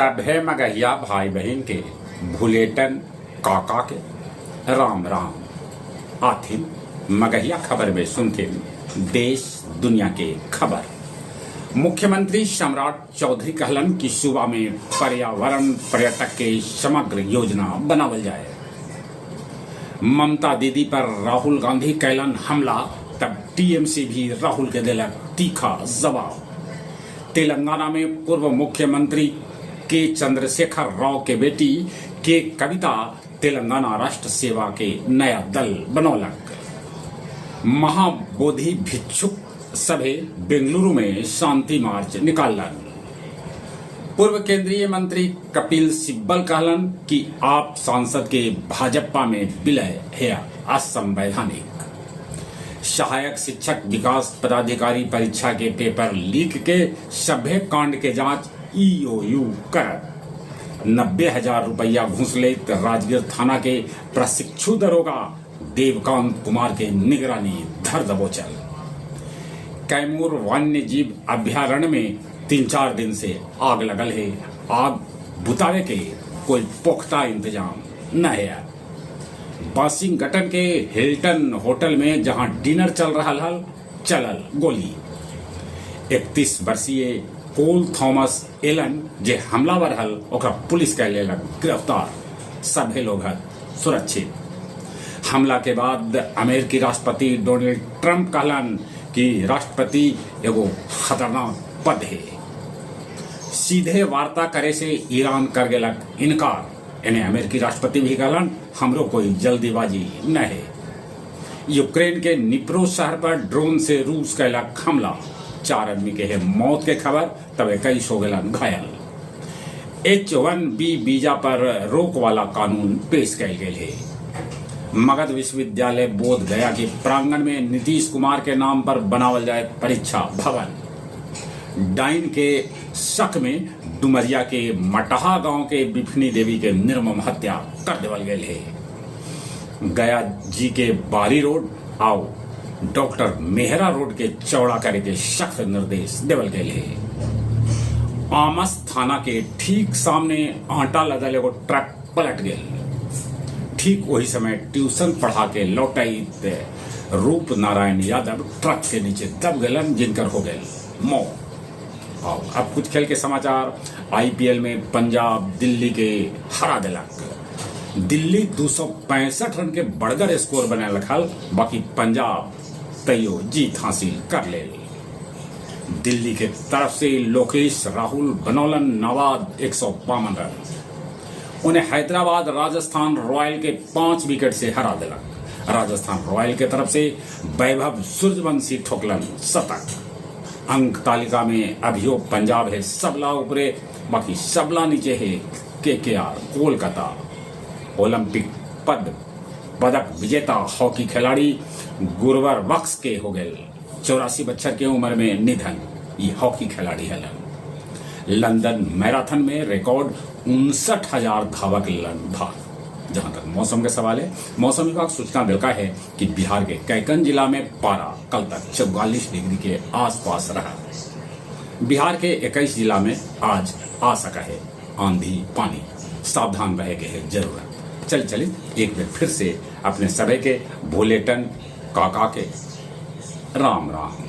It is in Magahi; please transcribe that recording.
सभे मगहिया भाई बहिन के भुलेटन काका के राम राम। आथिन मगहिया खबर में सुनथिन देश दुनिया के खबर। मुख्यमंत्री सम्राट चौधरी कहलन कि सूबा में पर्यावरण पर्यटक के समग्र योजना बनावल जाए। ममता दीदी पर राहुल गांधी कैलन हमला, तब टीएमसी भी राहुल के देलक तीखा जवाब। तेलंगाना में पूर्व मुख्यमंत्री के चंद्रशेखर राव के बेटी के कविता तेलंगाना राष्ट्र सेवा के नया दल बनौलक। महाबोधि भिक्षुक सभे बेंगलुरु में शांति मार्च निकाललन। पूर्व केंद्रीय मंत्री कपिल सिब्बल कहलन कि आप सांसद के भाजपा में विलय है असंवैधानिक। सहायक शिक्षक विकास पदाधिकारी परीक्षा के पेपर लीक के सभ्य कांड के जांच ईओयू करत। 90,000 रुपया घूस लेत राजगीर थाना के प्रशिक्षु दरोगा देवकांत कुमार के निगरानी धर दबोचल। कैमूर वन्य जीव अभ्यारण्य में 3-4 दिन से आग लगल है। आग बुतावे के कोई पुख्ता इंतजाम न है। वाशिंगटन के हिल्टन होटल में जहां डिनर चल रहा हल, चलल गोली। 31 वर्षीय कोल थॉमस एलन जे हमलावर हल, ओकरा पुलिस कर लेलक गिरफ्तार। सभे लोग हल सुरक्षित। हमला के बाद अमेरिकी राष्ट्रपति डोनाल्ड ट्रंप कहलन कि राष्ट्रपति एगो खतरनाक पद है। सीधे वार्ता करे से ईरान कर गेलक इनकार। एने अमेरिकी राष्ट्रपति भी कहलन हमरो कोई जल्दीबाजी न है। यूक्रेन के निप्रो शहर पर ड्रोन से रूस कैलक हमला। 4 आदमी के है मौत के खबर, तब 21 हो गए घायल। H-1B visa पर रोक वाला कानून पेश कैल गेल है। मगध विश्वविद्यालय बोध गया के प्रांगण में नीतीश कुमार के नाम पर बनावल जाए परीक्षा भवन। डाइन के शक में डुमरिया के मटहा गांव के बिफनी देवी के निर्मम हत्या कर देवल गेल है। गया जी के बारी रोड आओ डॉक्टर मेहरा रोड के चौड़ा करे के सख्त निर्देश देवल गेल है। आमस थाना के ठीक सामने आटा लदल एगो ट्रक पलट गेल। ठीक वही समय ट्यूशन पढ़ा के लौटाइत रूप नारायण यादव ट्रक के नीचे दब गलन, जिनकर हो गए मौत। आओ अब कुछ खेल के समाचार। आईपीएल में पंजाब दिल्ली के हरा दिलक। दिल्ली 265 रन के बड़गर स्कोर बना लखल, बाकी पंजाब तैयो जीत हासिल कर ले। दिल्ली के तरफ से लोकेश राहुल बनौलन नवाद 152 रन। उन्हें हैदराबाद राजस्थान रॉयल के 5 विकेट से हरा दिलक। राजस्थान रॉयल के तरफ से वैभव सूर्यवंशी ठोकलन शतक। अंक तालिका में अभियो पंजाब है सबला ऊपरे, बाकी सबला नीचे है केकेआर कोलकाता। ओलंपिक पदक विजेता हॉकी खिलाड़ी गुरवर बख्श के हो गए 84 बच्चर के उम्र में निधन। ये हॉकी खिलाड़ी हलन। लंदन मैराथन में रिकॉर्ड 59,000 धावक लन भाग। जहां तक मौसम के सवाल है, मौसम विभाग सूचना दिलका है कि बिहार के कैकन जिला में पारा कल तक 44 डिग्री के आसपास रहा। बिहार के 21 जिला में आज आ सका है आंधी पानी, सावधान रहे के है जरूरत। चल चलिए एक बार फिर से अपने सभी के भोलेटन काका के राम राम।